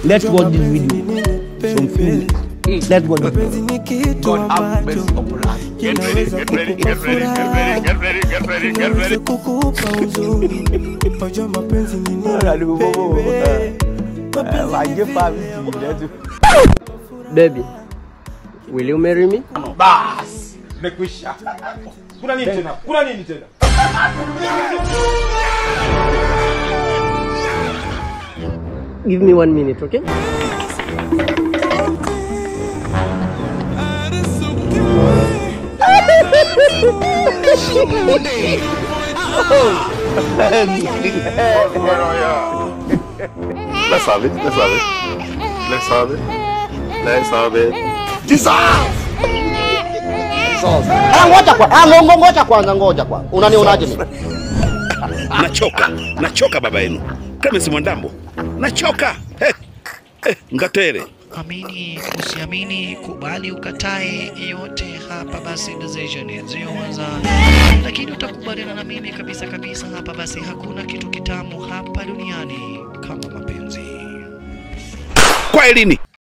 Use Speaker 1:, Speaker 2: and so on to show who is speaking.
Speaker 1: Let's watch this video. Some few minutes. Let's watch this video.
Speaker 2: God have mercy upon us.
Speaker 3: Get ready, get ready, get ready, get ready, get ready, get ready, get ready.
Speaker 4: Baby, will you marry me?
Speaker 2: Bas, mekwisha. Kuna nini tena? Kuna nini tena?
Speaker 4: Give me 1 minute, okay?
Speaker 3: Let's have it, let's have it. Let's have it. Let's have it. Jesus!
Speaker 5: Ngoja kwanza, ngoja kwanza. Unanionaje mimi?
Speaker 3: Nachoka, nachoka baba yenu. Clemence Mwandambo. Nachoka. Hey. Hey, ngatere.
Speaker 6: Amini, usiamini, kubali, ukatae, yote hapa basi decision zioanza. Lakini utakubaliana na mimi kabisa kabisa hapa basi hakuna kitu kitamu hapa duniani kama mapenzi.
Speaker 3: Kwa elini.